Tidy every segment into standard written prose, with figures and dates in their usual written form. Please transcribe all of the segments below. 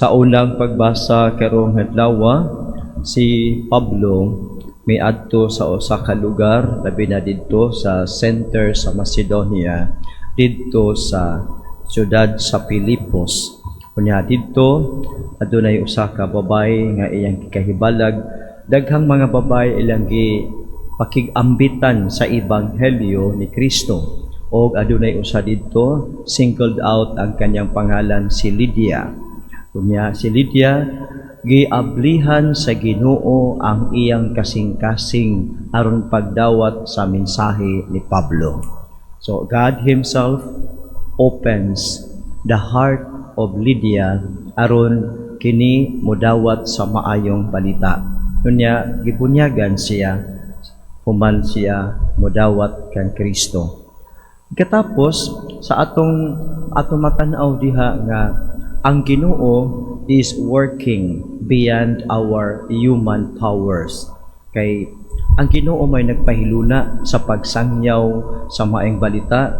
Sa unang pagbasa karong adlaw, si Pablo miadto sa usa ka lugar, labi na didto sa center sa Macedonia, didto sa syudad sa Filipos. Unya didto adunay usa ka babaye nga iyang gikahibalag daghang mga babaye ilang gi pakig-ambitan sa ebanghelyo ni Kristo, og adunay usa didto, singled out ang kanyang pangalan, si Lydia. Unya si Lydia, giablihan sa Ginoo ang iyang kasing-kasing aron pagdawat sa mensahe ni Pablo. So God himself opens the heart of Lydia aron kini mudawat sa maayong balita. Unya gibunyagan siya, human siya mudawat kang Kristo. Katapos sa atong atong matan-aw diha nga ang Ginoo is working beyond our human powers. Kay ang Ginoo may nagpahiluna sa pagsangyaw sa maayong balita,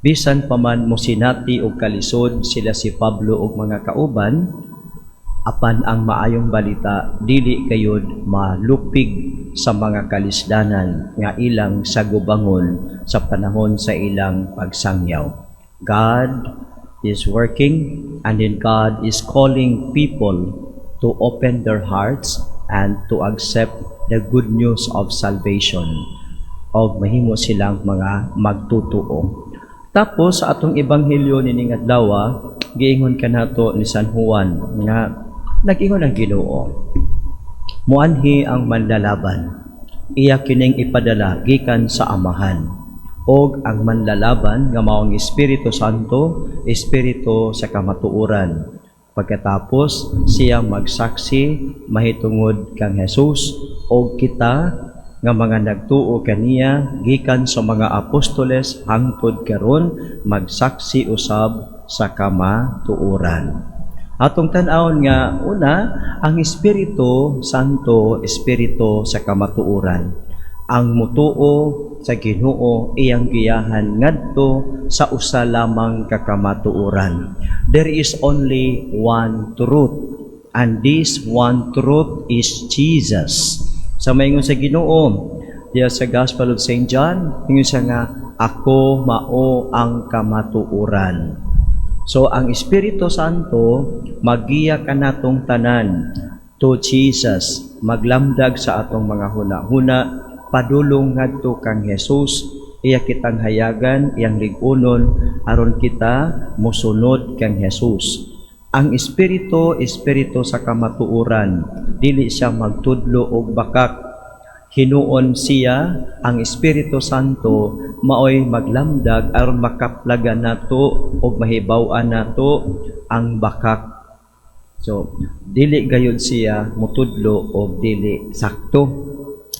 bisan pa man mosinati og kalisod sila si Pablo ug mga kauban, apan ang maayong balita dili kayod malupig sa mga kalisdanan nga ilang sagubangon sa panahon sa ilang pagsangyaw. God is working, and then God is calling people to open their hearts and to accept the good news of salvation og mahimo silang mga magtutuo. Tapos sa atong ebanghelyo nining adlaw, giingon kanato ni San Juan nga nag-ingon ang Ginoo, "Muanhi ang manlalaban. Iya kining ipadala gikan sa Amahan. Og ang manlalaban nga mao ang Espiritu Santo, Espiritu sa kamatuoran. Pagkatapos siya magsaksi mahitungod kang Jesus, og kita nga mga nagtuo kaniya gikan sa mga apostoles hangtod karon magsaksi usab sa kamatuoran." Atong tan-awon nga una, ang Espiritu Santo, Espiritu sa kamatuoran. Ang mutuo sa Ginoo, iyang giyahan ngadto sa usa lamang ka kamatuoran. There is only one truth, and this one truth is Jesus. Sa maingon sa Ginoo diya sa Gospel of St. John, ingon siya nga, "Ako mao ang kamatuoran." So ang Espiritu Santo magiya kanatong tanan to Jesus, maglamdag sa atong mga huna-huna padulong ngadto kang Jesus, iya kitang hayagan, iyang lig-unon aron kita mosunod kang Jesus. Ang Espiritu, Espiritu sa kamatuoran, dili siya magtudlo og bakak. Hinuon siya, ang Espiritu Santo, maoy maglamdag aron makaplagan nato og mahibaw-an nato ang bakak. So dili gayud siya mutudlo og dili sakto.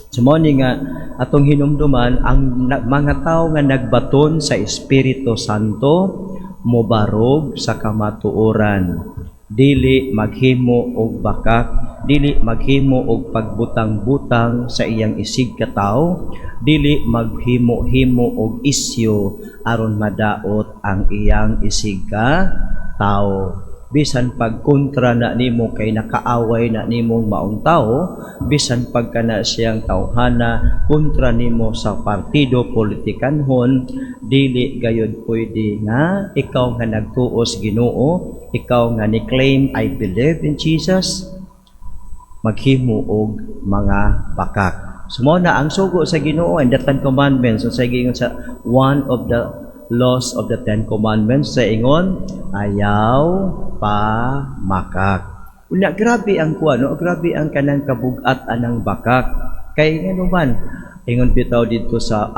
So mao ni nga atong hinumduman ang mga tawo nga nagbaton sa Espiritu Santo mobarog sa kamatuoran. Dili maghimo og bakak, dili maghimo og pagbutang-butang sa iyang isig katawo, dili maghimo-himo og isyu aron madaot ang iyang isig ka tawo. Bisan pag kontra na nimo kay nakaaway na nimong maong tao, bisan pagka na siyang tawhana kontra nimo sa partido politikanhon, dili gayud pwede nga ikaw nga nagtuo sa Ginoo, ikaw nga ni-claim "I believe in Jesus," maghimo og mga bakak. So mao na ang sugo sa Ginoo and the Ten Commandments. So sa giingon sa one of the laws of the Ten Commandments, sa ingon, "Ayaw pamakak." Unya grabe ang kuan, no? Grabe ang kanang kabugat anang bakak. Kay ngano man, ingon bitaw dito sa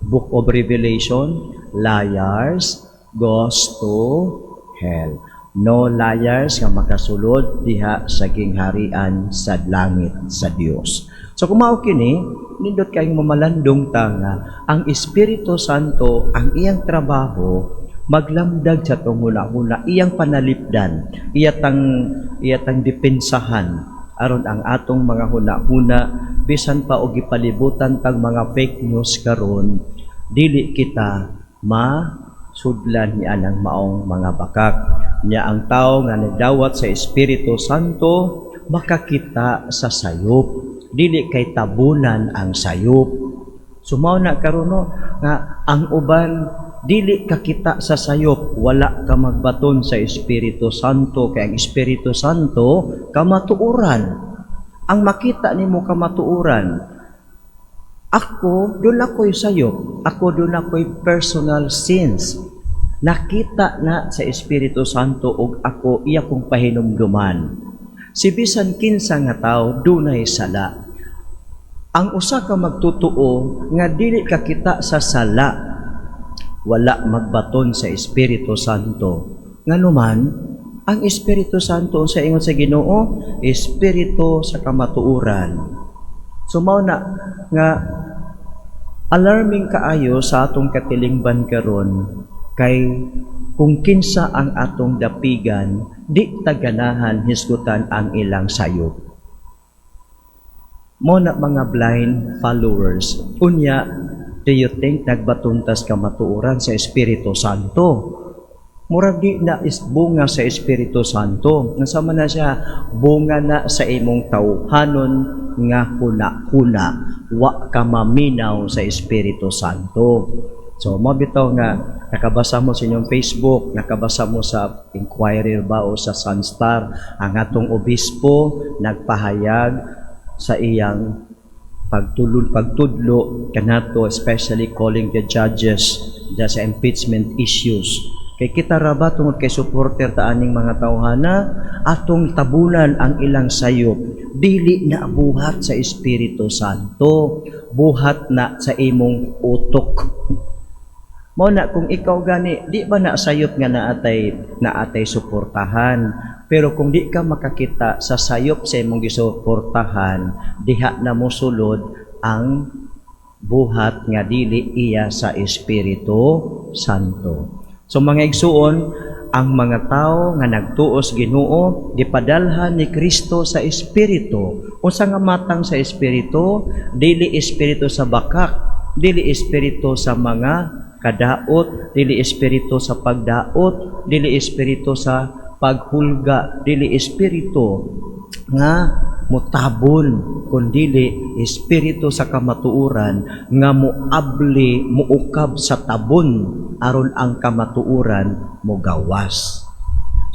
Book of Revelation, liars goes to hell. No liars nga makasulod diha sa gingharian sa langit sa Dios. So kung mao kini, nindot kayong mamalandong ta nga ang Espiritu Santo, ang iyang trabaho maglamdag sa atong huna-huna, iyang panalipdan, iyatang depensahan aron ang atong mga huna-huna, bisan pa og gipalibutan tag mga fake news karon, dili kita ma sudlan ni anang maong mga bakak. Nya ang tao nga nagdawat sa Espiritu Santo makakita sa sayop. Dili kay tabunan ang sayop. So mao na karon, no, nga ang uban dili kakita sa sayop, wala ka magbaton sa Espiritu Santo, kay ang Espiritu Santo kamatuoran. Ang makita nimo kamatuoran. Ako, duna ko'y sayop. Ako, duna ko'y personal sins. Nakita na sa Espiritu Santo og ako iya kong pahinumduman. Si bisan kinsa nga tao dunay sala. Ang usa ka magtutuo nga dili kakita sa sala, wala magbaton sa Espiritu Santo. Nganuman, ang Espiritu Santo, sa ingon sa Ginoo, Espiritu sa kamatuoran. So mao na nga alarming kaayo sa atong katilingban karon, kay kung kinsa ang atong dapigan, di ta ganahan hisgutan ang ilang sayop. Mao na mga blind followers. Unya, do you think nagbaton tas kamatuoran sa Espiritu Santo? Murag di na is bunga sa Espiritu Santo. Nasama na siya, bunga na sa imong tawhanon nga huna-huna. Wa ka maminaw sa Espiritu Santo. So, mo bitaw nga nakabasa mo sa inyong Facebook, nakabasa mo sa Inquirer ba o sa Sunstar, ang atong obispo nagpahayag sa iyang pagtulon pagtudlo kanato, especially calling the judges da sa impeachment issues. Kay kita ra ba, tungod kay supporter ta aning mga tawhana, atong tabunan ang ilang sayop. Dili na buhat sa Espiritu Santo, buhat na sa imong utok. Mao na kung ikaw gani, di ba na sayop nga naatay suportahan? Pero kung di ka makakita sa sayop sa imong gisuportahan, diha na mosulod ang buhat nga dili iya sa Espiritu Santo. So mga igsuon, ang mga tao nga nagtuos Ginoo gipadalhan ni Kristo sa Espiritu. Unsa nga matang sa Espiritu? Dili espiritu sa bakak, dili espiritu sa mga kadaot, dili espiritu sa pagdaot, dili espiritu sa paghulga, dili espiritu nga mutabon, kundili espiritu sa kamatuoran nga muabli, muukab sa tabon aron ang kamatuoran mogawas.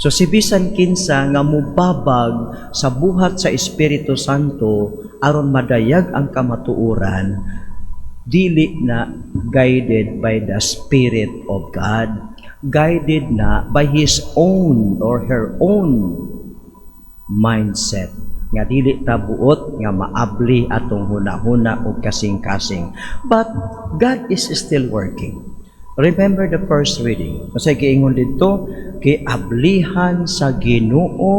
So si bisan kinsa nga mubabag sa buhat sa Espiritu Santo aron madayag ang kamatuoran, dili na guided by the Spirit of God. Guided na by his own or her own mindset nga dili ta buot nga maabli atong hunahuna og kasing-kasing. But God is still working. Remember the first reading. Kasi giingon didto, giablihan sa Ginoo,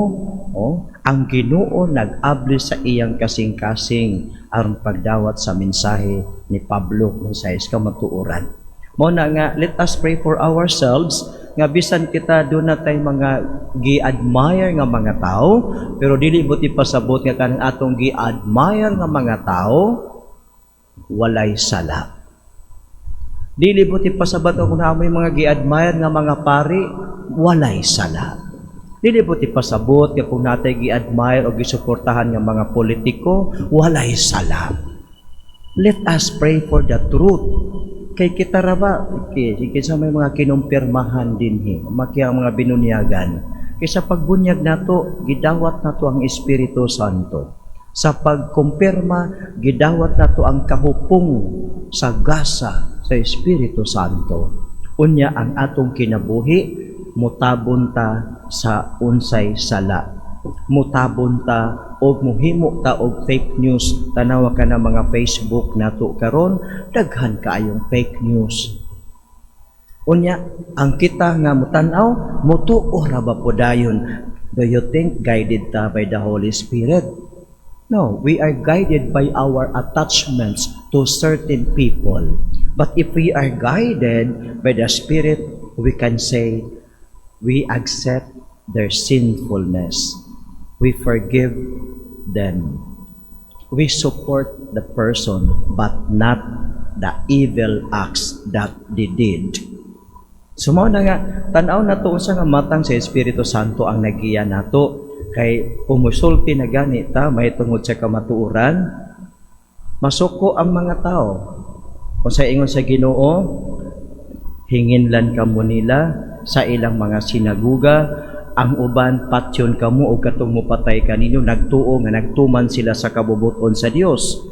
oh, ang Ginoo nag-abli sa iyang kasing-kasing aron pagdawat sa mensahe ni Pablo, mensahe sa kamatuoran. Mao na nga let us pray for ourselves nga bisan kita duna tay mga gi-admire nga mga tao, pero dili buot ipasabot nga kanang atong gi-admire nga mga tao walay sala. Dili buot ipasabot nga kung naa moy mga gi-admire nga mga pari, walay sala. Dili buot ipasabot nga kung naa tay gi-admire o gisuportahan nga mga politiko, walay sala. Let us pray for the truth. Kay kita ra ba, kay kinsa may mga kinumpirmahan dinhi, maki ang mga binunyagan. Kay sa pagbunyag nato, gidawat nato ang Espiritu Santo. Sa pagkumpirma, gidawat nato ang kahupong sa gasa sa Espiritu Santo. Unya ang atong kinabuhi, mutabon ta sa unsay sala. Mutabon ta og muhimo ta og fake news. Tanawa ka na mga Facebook nato karon, daghan kaayong fake news. Unya, ang kita nga mutan-aw, mutuo ra ba po dayon? Do you think guided ta by the Holy Spirit? No, we are guided by our attachments to certain people. But if we are guided by the Spirit, we can say we accept their sinfulness. We forgive them. We support the person, but not the evil acts that they did. So mao na nga tan-aw nato unsa nga matang sa Espiritu Santo ang nagiya nato, kay umusulti na gani ta mahitungod sa kamatuoran, masuko ang mga tao. Kung sa ingon sa Ginoo, hinginlan kamo nila sa ilang mga sinaguga, ang uban patyon kamo og katong mupatay kaninyo, nagtuo nga nagtuman sila sa kabubut-on sa Dios.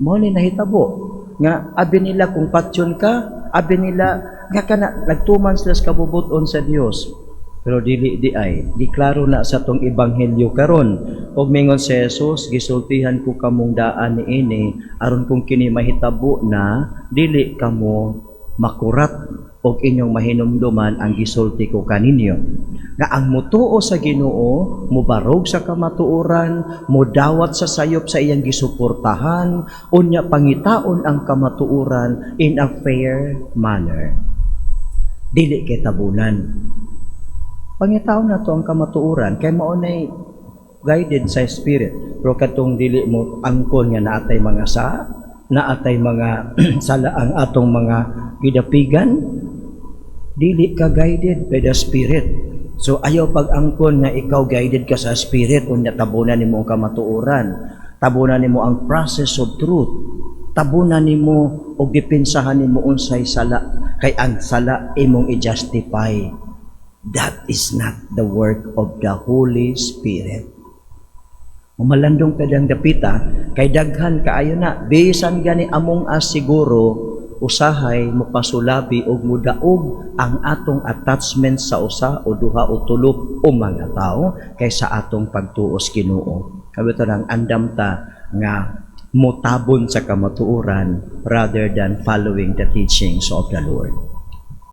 Mao ni nahitabo nga abi nila kung patyon ka, abi nila nga kana nagtuman sila sa kabubut-on sa Dios. Pero dili di ay, di klaro na sa tong ebanghelyo karon. Og mingon si Jesus, "Gisultihan ko kamong daan niini aron kung kini mahitabo na, dili kamo makurat og inyong mahinumduman ang gisulti ko kaninyo." Nga ang mutuo sa Ginoo, mubarog sa kamatuoran, mudawat sa sayop sa iyang gisuportahan, unya pangitaon ang kamatuoran in a fair manner. Dili kay tabunan. Pangitaon nato ang kamatuoran kay mao nay guided sa Spirit. Pero katong dili mo angkon nga naatay mga sa naatay mga sala ang atong mga gidapigan, dili ka guided by the Spirit. So ayaw pag-angkon nga ikaw guided ka sa Spirit, unya tabunan nimo ang kamatuoran. Tabunan nimo ang process of truth. Tabunan nimo og depensahan nimo unsay sala, kay ang sala imong i-justify. That is not the work of the Holy Spirit. Malandong kadang dapita kay daghan kaayo na, bisan gani among as siguro usahay mopasulabi og mudaog ang atong attachment sa usa o duha o tulo o mga tao kaysa atong pagtuos Ginoo. Kabito lang andam ta nga motabon sa kamatuoran rather than following the teachings of the Lord.